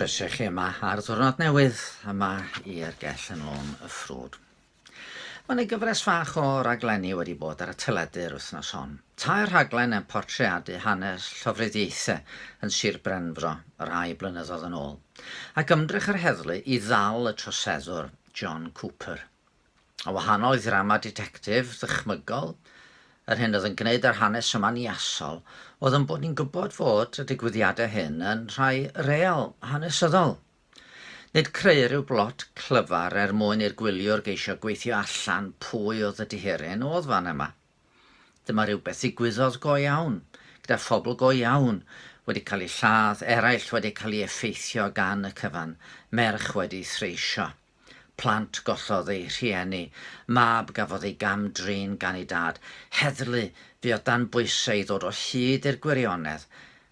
Croeso i chi yma ar ddwrnod newydd yma i'r gell yn Lôn y Ffrwd. Mae yna gyfres fach o raglenni wedi bod ar y teledu'r wythnos hon. Tair rhaglen yn portreadu hanes llofruddiaethau yn Sir Brenfro rai blynyddoedd yn ôl, ac ymdrech yr heddlu i ddal y troseddwr John Cooper. Yn wahanol i ddrama ditectif ddychmygol, yr hyn oedd yn gwneud yr hanes yma'n iasol oedd yn bod ni'n gwybod fod y digwyddiadau hyn yn rhai real, hanesyddol. Nid creu rhyw blot clyfar er mwyn i'r gwyliwr geisio gweithio allan pwy oedd y dihiryn oedd fan yma. Dyma rywbeth ddigwyddodd go iawn, gyda phobl go iawn wedi cael eu lladd, eraill wedi cael eu effeithio gan y cyfan, merch wedi threisio. Plant gollodd eu rhieni, mab gafodd ei gam-drin gan ei dad, heddlu fuodd dan bwysau i ddod o hyd i'r gwirionedd,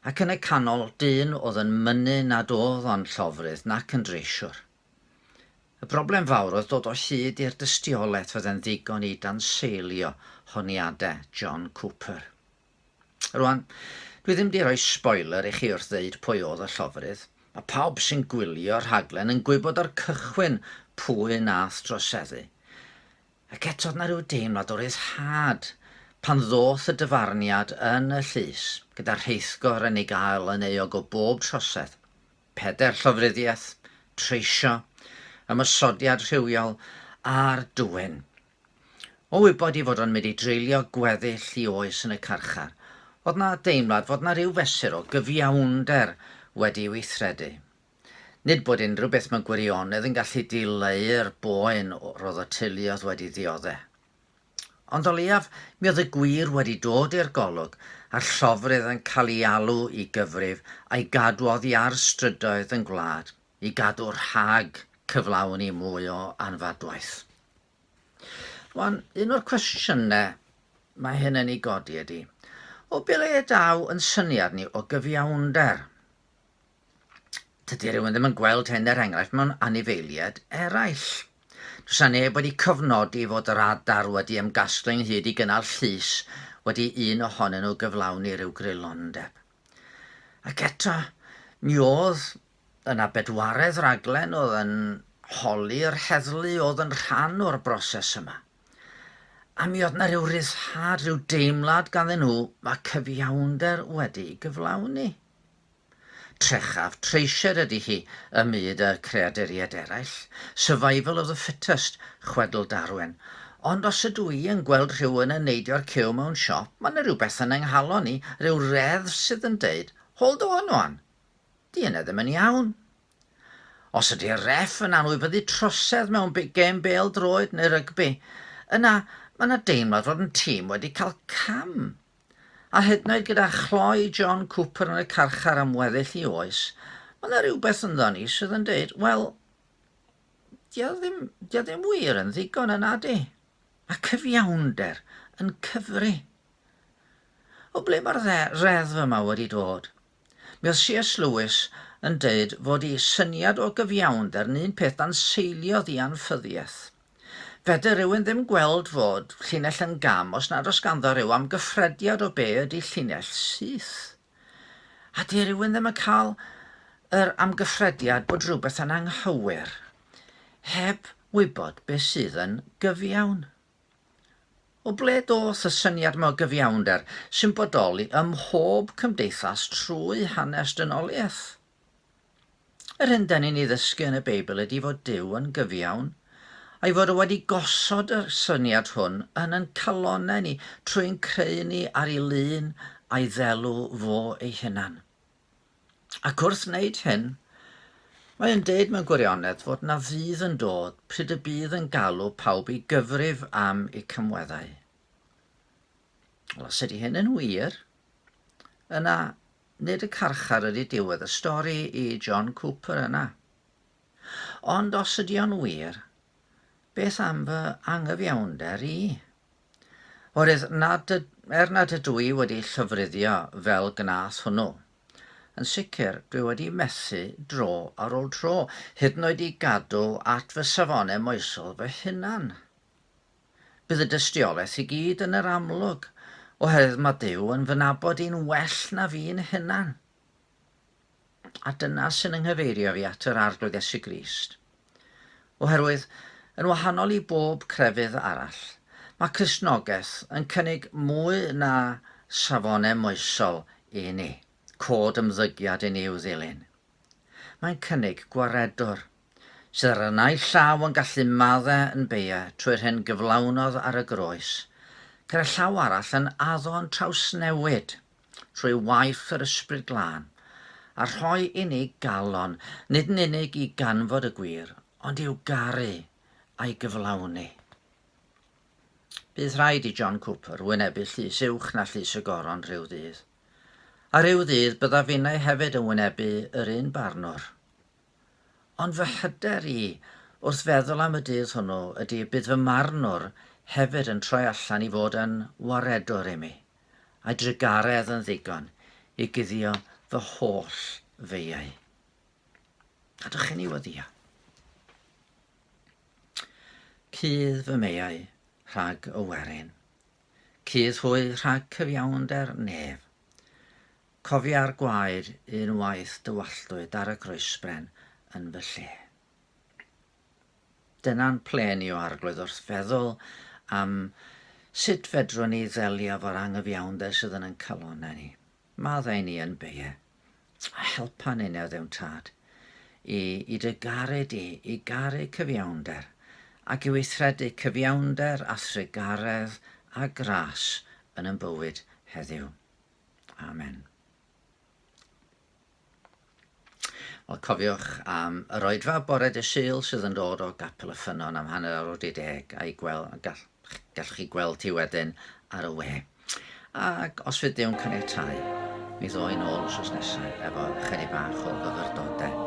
ac yn y canol, dyn oedd yn mynnu nad oedd o'n llofrudd nac yn dreisiwr. Y broblem fawr oedd dod o hyd i'r dystiolaeth fydde'n ddigon i danseilio honiadau John Cooper. Rwan, dwi ddim 'di rhoi spoiler i chi wrth ddeud pwy oedd y llofrudd. Mae pawb sy'n gwylio'r rhaglen yn gwybod o'r cychwyn pwy nath droseddu. Ac eto oedd 'na rhyw deimlad o ryddhad pan ddoth y dyfarniad yn y llys, gyda'r rheithgor yn ei gael yn euog o bob trosedd. Pedair llofruddiaeth, treisio, ymosodiad rhywiol a'r dwyn. O wybod 'i fod o'n mynd i dreulio gweddill 'i oes yn y carchar, o'dd 'na deimlad fod 'na ryw fesur o gyfiawnder wedi weithredu. Nid bod unrhyw beth mewn gwirionedd yn gallu dileu'r boen ro'dd y teulu o'dd wedi ddiodde. Ond o leiaf mi o'dd y gwir wedi dod i'r golwg a'r llofrudd yn cael 'i alw i gyfrif a'i gadw oddi ar strydoedd yn gwlad i gadw rhag cyflawni mwy o anfadwaith. Rwan, un o'r cwestiynau mae hyn yn ei godi ydy, o be le daw yn syniad ni o gyfiawnder? Tydy rhywun ddim yn gweld hyn er enghraifft mewn anifeiliaid eraill. Does 'na neb wedi cofnodi fod yr adar wedi ymgasglu ynghyd i gynnal llys wedi un ohonyn nhw gyflawni rhyw greulondeb. Ac eto, mi oedd Yna bedwaredd raglen oedd yn holi'r heddlu oedd yn rhan o'r broses yma. A mi oedd 'na ryw ryddhad, rhyw deimlad ganddyn nhw, mae cyfiawnder wedi'i gyflawni. Trechaf treisied ydy hi ym myd y creaduriaid eraill, survival of the fittest, chwedl Darwin. Ond os ydw i yn gweld rhywun yn neidio'r ciw mewn siop, mae 'na rywbeth yn 'y nghalon i, rhyw reddf sydd yn deud, hold on 'wan, 'Di hynna ddim yn iawn. Os ydi'r ref yn anwybyddu trosedd mewn gêm bêl-droed neu rygbi, yna mae 'na deimlad fod yn tîm wedi cael cam. A hyd yn oed gyda chloi John Cooper yn y carchar am weddill 'i oes, mae 'na rywbeth ynddo ni sydd yn deud, wel, 'di o ddim, 'di o ddim wir yn ddigon yn nadi? Mae cyfiawnder yn cyfri. O ble mae'r reddf yma wedi dod? Mi oedd CS Lewis yn deud fod i syniad o gyfiawnder yn un peth danseiliodd i anffyddiaeth. Fedr rhywun ddim gweld fod llinell yn gam os nad oes ganddo rhyw amgyffrediad o be ydy llinell syth. A 'di rhywun ddim yn cael yr amgyffrediad bod rhywbeth yn anghywir heb wybod be sydd yn gyfiawn. O ble doth y syniad 'ma o gyfiawnder sy'n bodoli ym mhob cymdeithas trwy hanes dynoliaeth? Yr hyn 'den ni'n ei ddysgu yn y Beibl ydy fod Duw yn gyfiawn, a'i fod o wedi gosod y syniad hwn yn yn calonnau ni trwy'n creu ni ar ei lun a'i ddelw fo ei hunan. Ac wrth wneud hyn, mae yn deud mewn gwirionedd fod 'na ddydd yn dod pryd y bydd yn galw pawb i gyfrif am eu cymweddau. Wel, os ydy hyn yn wir, yna nid y carchar ydy diwedd y stori i John Cooper yna. Ond os ydy o'n wir, beth am fy angyfiawnder i? Oherwydd nad y, er nad ydw i wedi llofruddio fel gwnaeth hwnnw, yn sicr dwi wedi methu dro ar ôl tro, hyd yn oed i gadw at fy safonau moesol fy hunan. Bydd y dystiolaeth i gyd yn yr amlwg, oherwydd mae Duw yn fy nabod i'n well na fi'n hunan. A dyna sy'n yng nghyfeirio fi at yr Arglwydd Iesu Grist. Oherwydd, yn wahanol i bob crefydd arall, mae Cristnogaeth yn cynnig mwy na safonau moesol i ni, cod ymddygiad i ni i'w ddilyn. Mae'n cynnig gwaredwr, sydd ar y naill llaw yn gallu maddau yn beiau trwy'r hyn gyflawnodd ar y groes, gyda'r llaw arall yn addo yn trawsnewid trwy waith yr Ysbryd Glân, a rhoi i ni galon, nid yn unig i ganfod y gwir, ond i'w garu a'i gyflawni. Bydd rhaid i John Cooper wynebu llys uwch na llys y goron rhyw ddydd. A rhyw ddydd byddaf finnau hefyd yn wynebu yr un barnwr. Ond fy hyder i wrth feddwl am y dydd hwnnw ydy y bydd fy marnwr hefyd yn troi allan i fod yn waredwr i mi. a'i drugaredd yn ddigon i guddio fy holl feiau. Gadwch i ni weddio. Cudd fy meiau rhag y werin. Cudd hwy rhag cyfiawnder nef. Cofia'r gwaed un waith dywalltwyd ar y groesbren yn fy lle. Dyna'n ple ni o Arglwydd wrth feddwl am sut fedrwn ni ddelio efo'r anghyfiawnder sydd yn ein calonnau ni. Maddau ni yn beie. A helpa ni neu Dduw'n Tad i, i dy garu di, i garu cyfiawnder, ac i weithredu cyfiawnder a thrugaredd a gras yn ein bywyd heddiw. Amen. Wel, cofiwch am yr oedfa bore dy Sul sydd yn dod o Gapel y Ffynnon am 10:30, a'i gwel, gall, gallwch chi gweld hi wedyn ar y we. Ac os fydd Duw'n caniatáu, mi ddo i nôl wsos nesaf efo chydig bach o fyfyrdodau.